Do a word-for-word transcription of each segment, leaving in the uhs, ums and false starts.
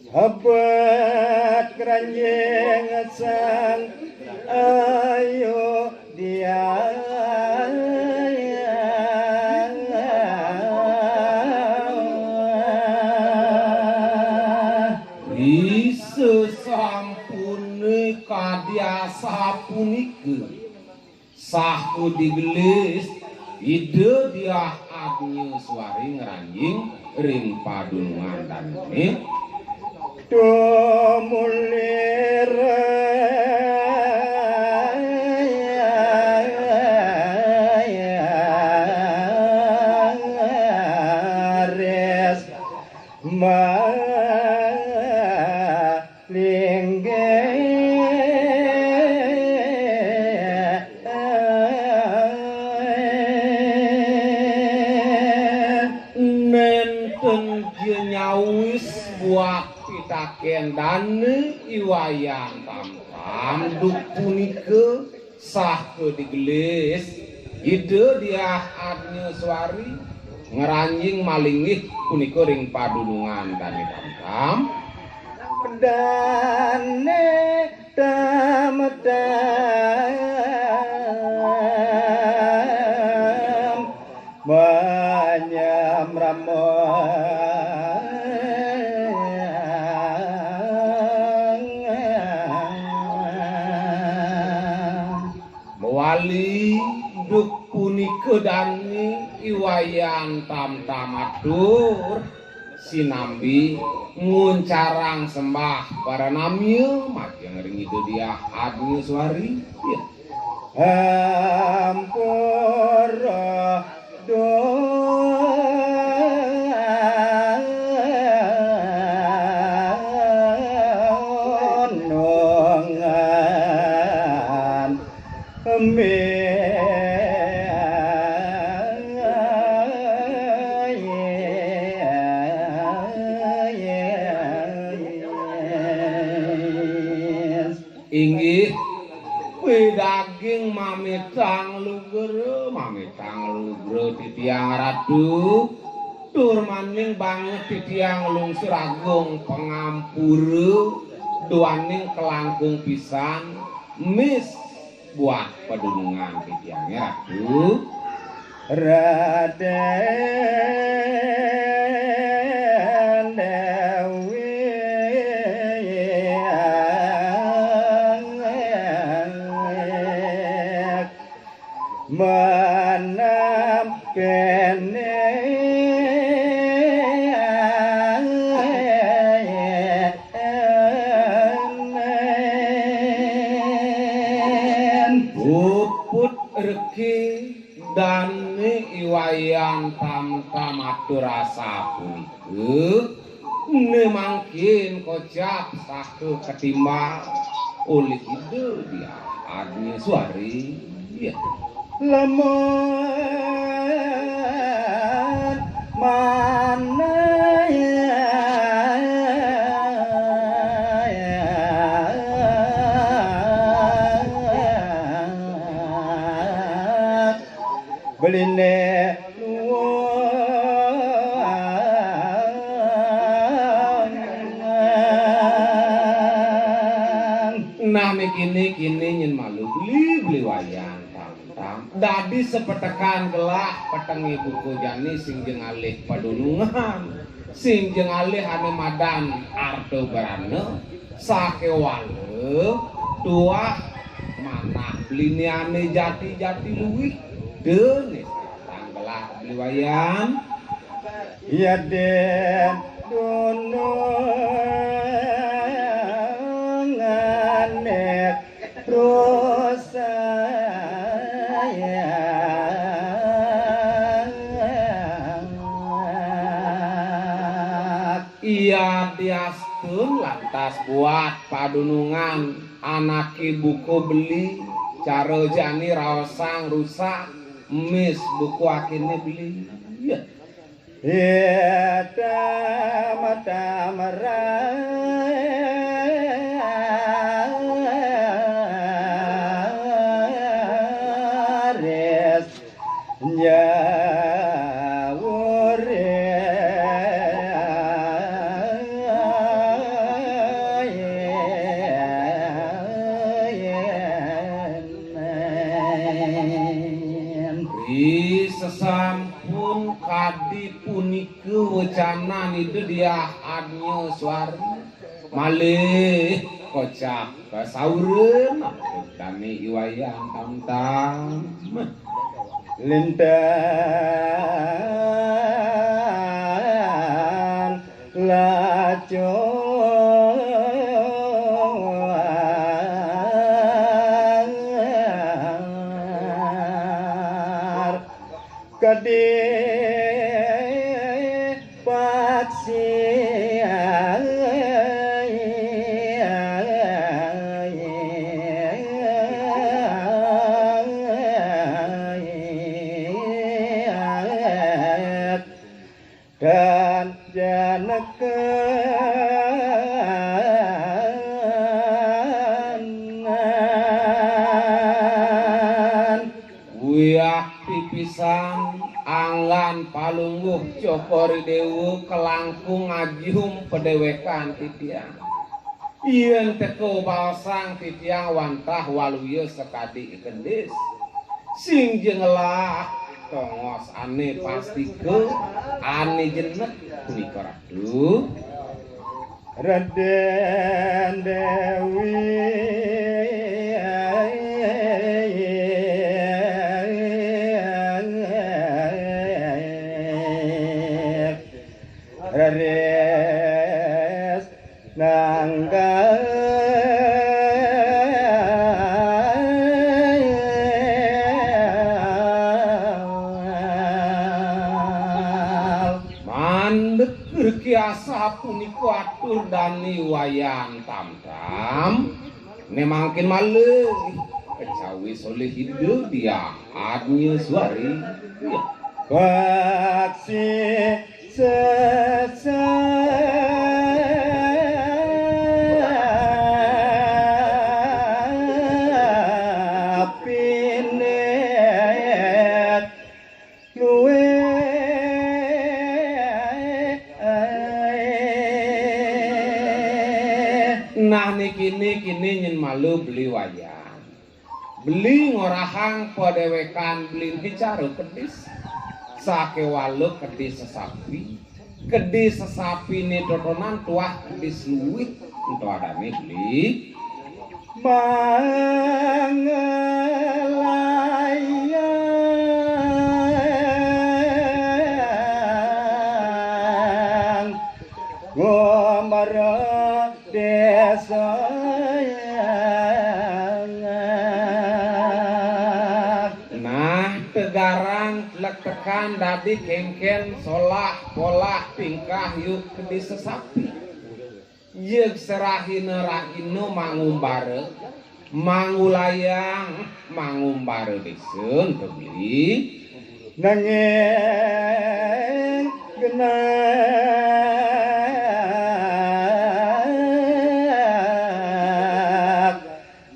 Abet keranjing sang ayu dia. Di sesampune kadi asapunika, saha digelis Ida Diah Adnya Suari ngranjing ring padunungan danene. Tumuli raris ma linggih. Nenten ja nyawis buat pitaken dane I Wayan Tamtam duk punika. Saha digelis Ida Diah Adnya Suari ngranjing malinggih punika ring padunungan Dane Tamtam. Dane Tamtam manyamrama. Mawali duk punika dane I Wayan Tamtam atur sinambi nguncarang sembah paranamya majeng ring Ida Diah Adnya Suari. Ya. Ampura dunungan. Inggih, widaging mamitang lugra, mamitang lugra titiang Ratu, tur maning banget titiang lungsur agung pangampura, duaning kalangkung pisan, mis buat padunungan titiange, Ratu. Raden Dewi Manam kene. Puput reke dane I Wayan Tamtam atur asapunika, ne mangkin kocap saha katimbal olih Ida Diah Adnya Suari. Lamun manah beline nuwun. Nah, niki, niki, niki nyen malu beli, beli Wayan Tamtam. Dadi sapetekan gelah petenge buka jani sing ja ngalih padunungan. Sing ja ngalih ane madan arta brana, sakewala tuah manah beline ane jati-jati luih, dene satang gelah beli Wayan. Yadin dunungan rusak. Iya diastun lantas buat padunungan anake buka beli, cara jani raosang rusak, mis buka akene beli. Ya. Hitam-hitam Dipunika wecanan Ida Diah Adnya Suari. Malih kocap kasauran dane I Wayan Tamtam. Lintang lacur kedis paksi. Dan janekan. Wiyah pipisan anggan palungguh Cokor I Dewa kalangkung ajum padewekan titiang. Yen teka baosang titiang wantah waluya sakadi kedis. Sing ja ngelah tongos ane pastika ane jenek punika Ratu. Raden Dewi raris nanggal. Mandeg rekiasa punika atur dane Wayan Tamtam. Ne mangkin malih kecawi solih Ida Diah Adnya Suari. Paksi sesapine luwih. Nah, niki, niki nyen malu beli Wayan. Beli ngorahang padewekan beli niki cara kedis. Sakewala kedis sesapi. Kedis sesapine totonan tuah kedis luwih ento adane beli. Manglayang gomara desa. Nah, tegarang lektekan dadi kengken solah polah tingkah yuk kedis sesapi. Jeg serahina-rahina mangumbara, mangulayang, mangumbara desa ento beli. Nanging genah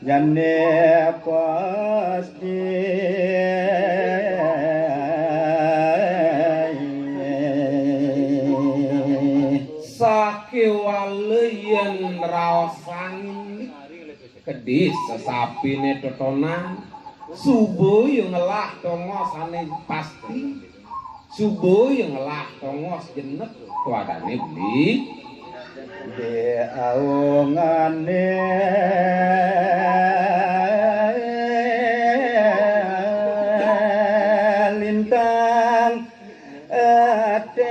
jane pasti. Sakewala yen raosang kedis sesapine totonan, suba ya ngelah tongos ane pasti. Suba ya ngelah tongos jenek tuadane beli. Di aungane lintang ates.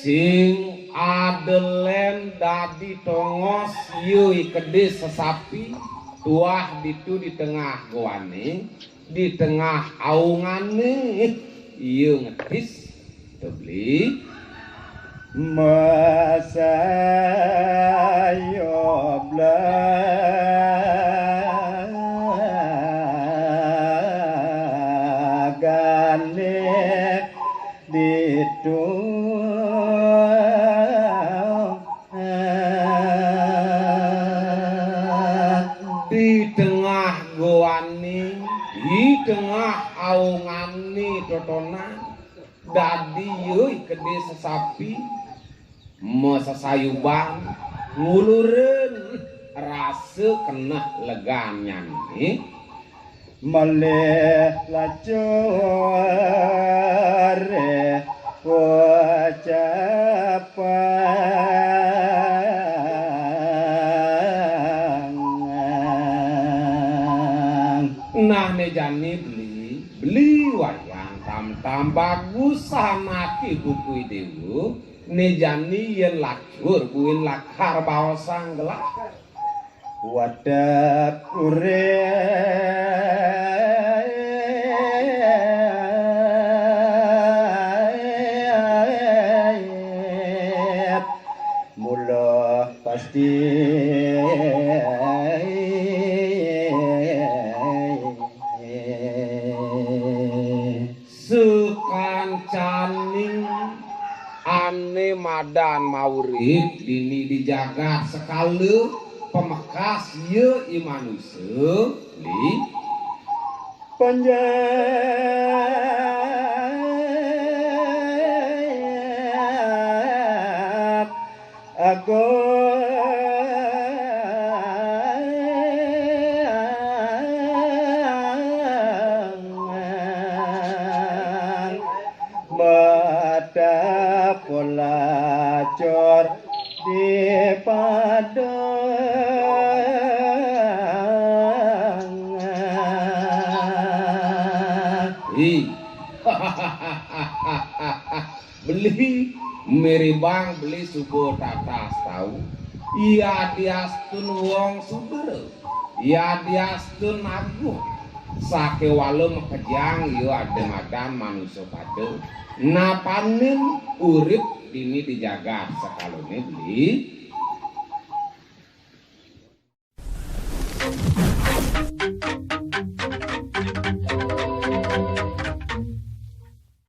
Sing adelen dadi tongos ya i kedis sesapi tuah ditu di tengah goane, di tengah aungane, iya ngetis, to beli. Masaya blagane ditu. Di tengah goane, di tengah aungane totonan, dadi ya i kedis sesapi, masesayuban, ngulurin rasa keneh legannyane. Malih lacur ucapan. Nah, né jani beli, beli wayang tam-tam bagus anaké buku idéwa, né jani yén lacur buin lakar baosang gelah. Wadep urip mula pasti. Sakancaning ané madan maurip dini di jagat sekala, pamekas ya i manusa, li. Panjak agung. Mata pelacur di padang. Ih. Beli, miribang beli suba tatas tau. Yadiastun wong sudra, yadiastun agung, sakéwala makejang ya ada madan manusa pada. Napanin urip dini di jagat sekalané beli.